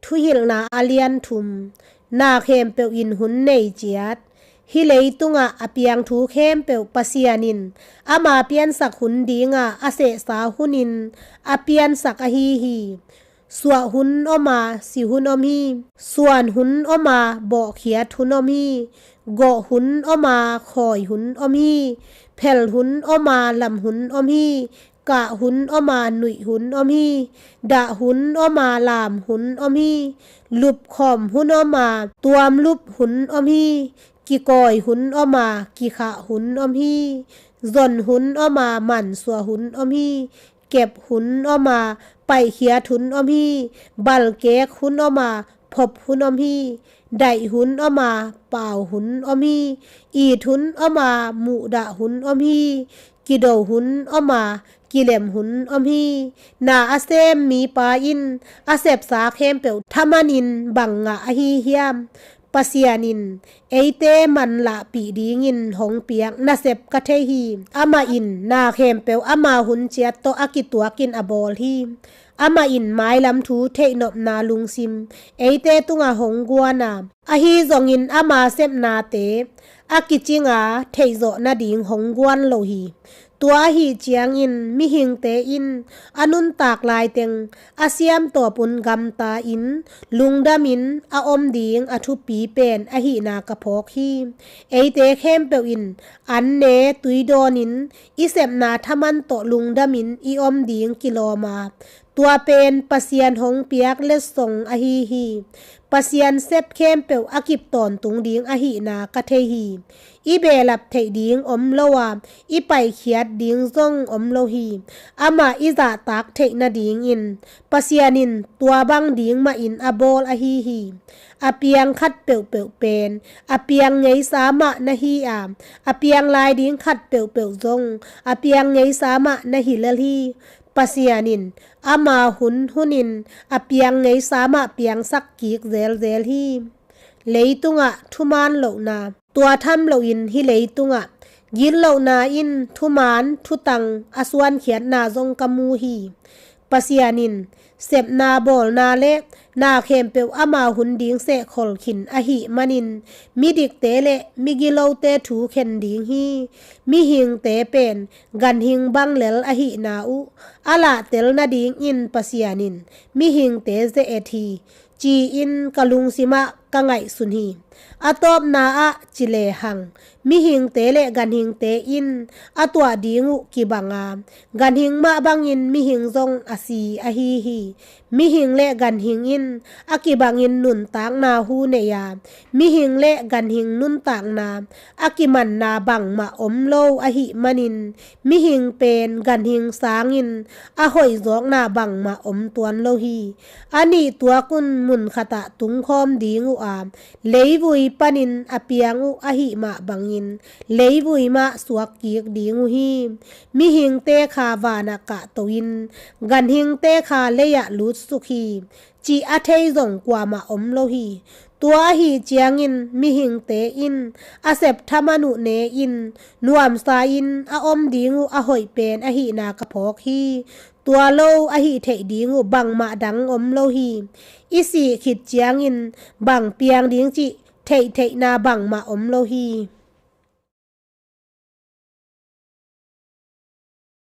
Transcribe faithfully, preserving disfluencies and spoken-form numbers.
Thuhilhna a lian thum. Na khempeuh in hun nei ciat. Hih leitungah a piang thu khempeuh Pasian in ama piansak hun dinga a sehsa hunin a piansak ahi hi. Suah hun om a, si hun om hi. Suan hun om a, bawhkhiat hun om hi. Gawh hun om a, khawi hun om hi. Phel hun om a, lam hun om hi. Kah hun om a, nuih hun om hi. Dah hun om a, laam hun om hi. Lupkhawm hun om a, tuamlup hun om hi. Kikawi hun om a, kikhah hun om hi. Zon hun om a, mansuah hun om hi. Kep hun om a, paihkhiat hun om hi. Balkek hun om a, phop hun om hi. Daih hun om a, pau hun om hi. It hun om a, muhdah hun om hi. Kido hun om a, kilem hun om hi. Na a sem mipa in a sepsa khempeuh thamanin bang ngah ahi hiam? Pasian in eite manlahpih dingin hong piak nasep ka thei hi. Amah in na khempeuh ama hun ciat tawh a kituakin a bawl hi. Amah in mailam thu theihnopna lungsim eite tungah hong guan a, ahi zongin ama sepnate a kicinga theihzawh nading hong guan lo hi. Tua ahi ciangin mihingte in a nuntak laiteng a siamtawpun gamta-in lungdamin a om ding a thupi pen ahihna ka phawk hi. Eite khempeuh in an ne tui dawnin i sepna thaman tawh lungdamin i om ding kilawm a, tua pen Pasian hong piak letsong ahi hi. Pasian sep khempeuh a kip tawntung ding ahihna ka thei hi. I behlap theih ding om lo a, i paikhiat ding zong om lo hi. Amah i zahtak theih nadingin Pasian in tua bang ding mahin a bawl ahi hi. A piang khat peuhpeuh pen a piang ngeisa mah na hi a, a piang lai ding khat peuhpeuh zong a piang ngeisa mah na hi lel hi. Pasian in ama hun hunin a piang ngeisa mah piangsak kik zelzel hi. Leitungah thuman lohna. Tua tham loin hih leitungah gitlohna in thuman thutang a suankhiatna zong ka mu hi. Pasian in sepna bawlna le na khempeuh ama hun ding seh kholkhin ahih manin midikte le migilote thu khen ding hi. Mihingte pen ganhing bang lel ahihna uh a lahtel nadingin Pasian in mihingte ze-et hi, ci-in ka lungsimah ka ngaihsun hi. A tawpna ah ci lehang mihingte le ganhingte in a tuah ding uh kibang a, ganhing mah bangin mihing zong a si ahi hi. Mihing le ganhing in a kibangin nuntakna hu nei a, mihing le ganhing nuntakna a kimanna bangmah om lo ahih manin mihing pen ganhing sangin a hoihzawkna bangmah om tuan lo hi. A nih tuakun munkhatah tungkhawm ding uh a, leivui panin a piang uh ahih mah bangin leivui mah suak kik ding uh hi. Mihingte kha vanah kahto-in ganhingte kha lei-ah lutsuk hi, cih a thei zong kuamah om lo hi. Tua ahi ciangin mihingte in a sep thaman uh ne-in nuamsa-in a om ding uh a hoih pen ahihna ka phawk hi. Tua lo ahih theih ding uh bangmah dang om lo hi. I sih khit ciangin bang piang ding cih theihtheihna bangmah om lo hi.